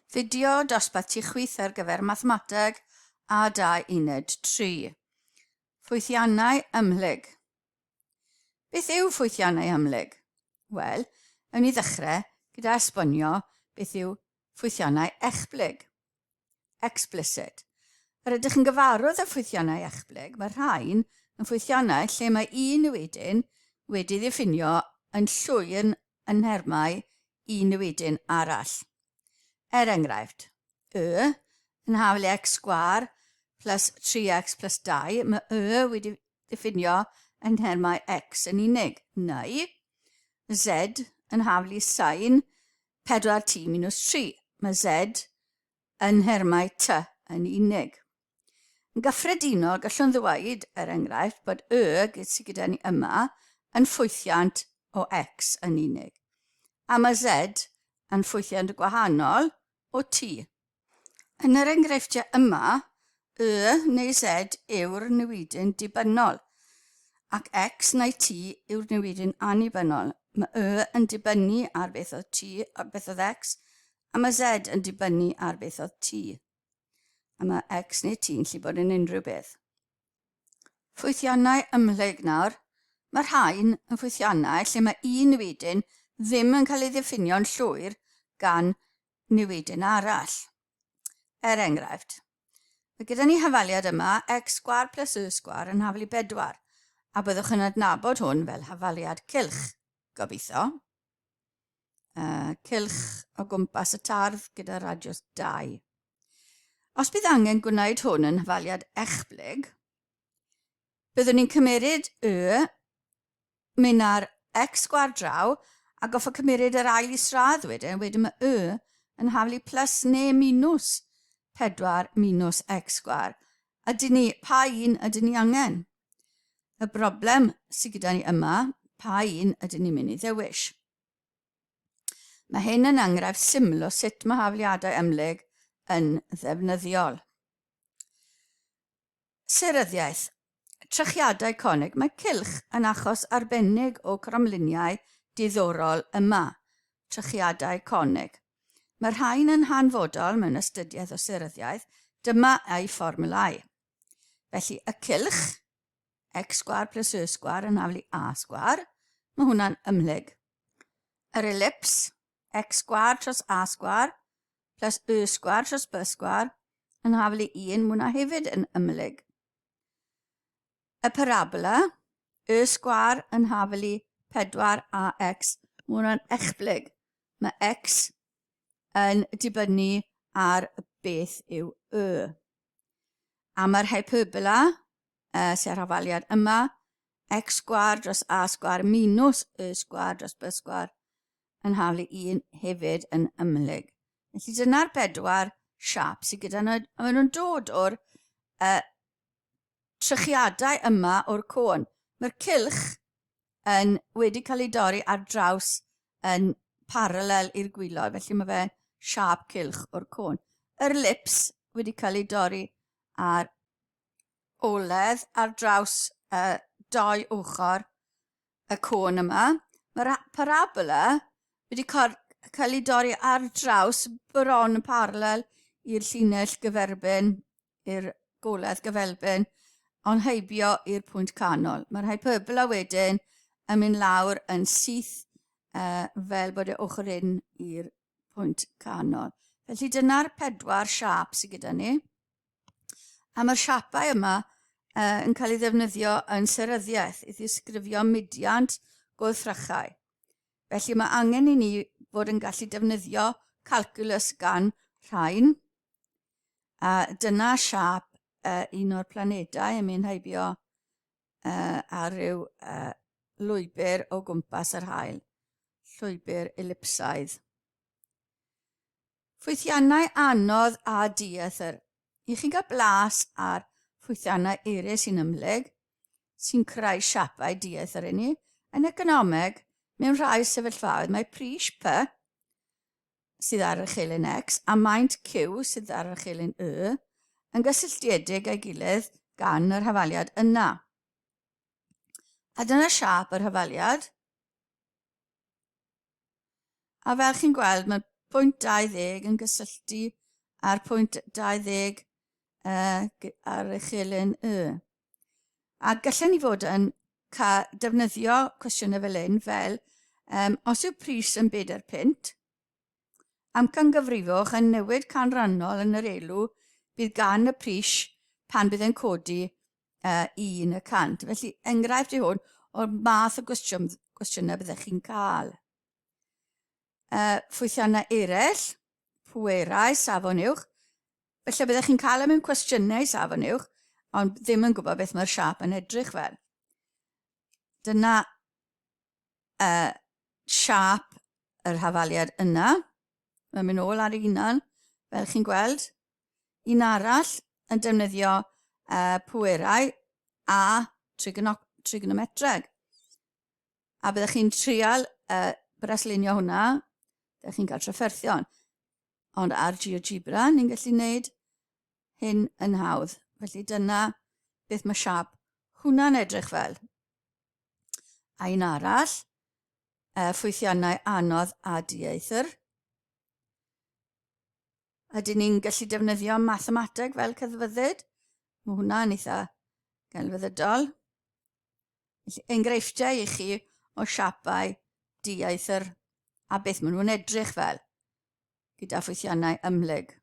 Fideo dosbarth tu chwith ar gyfer Mathemateg a 2 Uned 3. Ffwythiannau ymhlyg. Beth yw ffwythiannau ymhlyg? Wel, ewn ni ddechrau gyda esbonio beth yw ffwythiannau echblyg. Explicit. Yr ydych yn gyfarwydd â ffwythiannau echblyg, mae rhain yn ffwythiannau lle mae un newidyn wedi ddiffinio yn llwyr yn nhermau un newidyn arall. Er enghraifft, y yn hafal i x sgwâr plus 3x plus 2, mae y wedi diffinio yn nhermau x yn unig, neu z yn hafal i sin 4t minus 3, mae z yn nhermau t yn unig. Yn gyffredinol, gallwn ddweud, er enghraifft, bod y sydd gyda ni yma yn ffwythiant o x yn unig, a mae z yn ffwythiant gwahanol o t. Yn yr enghreifftiau yma, y neu z yw'r newidyn dibynnol, ac x neu t yw'r newidyn annibynnol. Mae y yn dibynnu ar beth oedd t, beth oedd x, a mae z yn dibynnu ar beth oedd t. A mae x neu t yn gallu bod yn unrhyw beth. Ffwythiannau ymhlyg nawr. Mae rhain yn ffwythiannau lle mae un newidyn ddim yn cael ei ddiffinio'n llwyr gan newidyn arall. Er enghraifft, mae gyda ni hafaliad yma x sgwar plus y sgwar yn hafal i bedwar, a byddwch yn adnabod hwn fel hafaliad cylch, gobeithio. Cylch o gwmpas y tardd gyda radius 2. Os bydd angen gwneud hwn yn hafaliad echblyg, byddwn ni'n cymeryd y, mynd ar x sgwar draw, a goffa cymeryd yr ail isradd wedyn, wedyn mae y yn haflu plus neu minus 4 minus x sgwar. A dyn ni, pa un ydyn ni angen? Y broblem sydd gyda ni yma, pa un ydyn ni'n mynd i ddewis? Mae hyn yn enghraifft syml o sut mae hafliadau ymhlyg yn ddefnyddiol. Seryddiaeth. Trychiadau conig. Mae cylch yn achos arbennig o cromliniau diddorol yma. Trychiadau conig. Mae rhain yn hanfodol mewn astudiaeth o seryddiaeth. Dyma eu fformwlau. Felly, y cylch, x sgwar plus y sgwar yn haflu a sgwar, mae hwnna'n ymhlyg. Yr elips, x sgwar tros a sgwar plus y sgwar tros b sgwar yn haflu 1, mae hwnna hefyd yn ymhlyg. Y parabola, y sgwar yn haflu 4ax, mae hwnna'n echblyg. Mae x yn dibynnu ar beth yw y. A mae'r hyperbola, sy'n ar hafaliad yma, x sgwar dros a sgwar minus y sgwar dros b sgwar yn haflu 1 hefyd yn ymhlyg. Felly dyna'r bedwar siap sydd gyda nhw, a maen nhw'n dod o'r trychiadau yma o'r côn. Mae'r cylch yn wedi cael ei dorri ar draws yn paralel i'r gwylod, felly mae fe siâp cylch o'r côn. Yr lips wedi cael ei dorri ar oledd ar draws doi ochr y côn yma. Mae'r parabola wedi cael ei dorri ar draws bron yn paralel i'r llinell gyferbyn i'r goledd gyfelbyn, ond heibio i'r pwynt canol. Mae'r hyperbola wedyn yn mynd lawr yn syth fel bod e ochr un i'r pwynt canol. Felly dyna'r pedwar siâp sydd gyda ni. A mae'r siapau yma yn cael ei ddefnyddio yn seryddiaeth i ddisgrifio mudiant gwrthrychau. Felly mae angen i ni fod yn gallu defnyddio calculus gan rhain. A dyna siâp un o'r planedau yn mynd heibio ar ryw lwybr o gwmpas yr haul, llwybr elipsaidd. Ffwythiannau anodd a dieithr. I chi'n cael blas ar ffwythiannau eraill sy'n ymhlyg, sy'n creu siapau dieithr i ni. Yn economeg, mewn rhai sefyllfaoedd, mae pris P sydd ar y chelyn X a maint Q sydd ar y chelyn Y yn gysylltiedig â'i gilydd gan yr hafaliad yna. A dyna siâp yr hafaliad. A fel chi'n gweld, mae Pwynt 20 yn gysylltu â'r pwynt 20 ar uchelyn Y. A gallen ni fod yn ca defnyddio cwestiynau fel hyn fel um, os yw pris yn bedair punt, amcangyfrifwch yn newid canrannol yn yr elw bydd gan y pris pan bydd yn codi 1%. Felly, enghraifft yw hwn o'r math o gwestiwn, gwestiynau byddech chi'n cael. Ffwythiannau eraill, pwerau, safon uwch. Felly byddech chi'n cael e mewn cwestiynau safon uwch, ond ddim yn gwybod beth mae'r siâp yn edrych fel. Dyna siâp yr hafaliad yna. Mae'n mynd ôl ar ei hunan, fel chi'n gweld. Un arall yn defnyddio pwerau a trigonometreg. A byddech chi'n trial braslunio hwnna, byddech chi'n cael trafferthion. Ond ar GeoGebra, ni'n gallu gwneud hyn yn hawdd. Felly dyna beth mae siap hwnna'n edrych fel. A un arall, ffwythiannau anodd a dieithr. Ydyn ni'n gallu defnyddio mathemateg fel celfyddyd? Mae hwnna'n eitha gelfyddydol. Felly, enghreifftiau i chi o siapau dieithr a beth maen nhw'n edrych fel gyda ffwythiannau ymhlyg.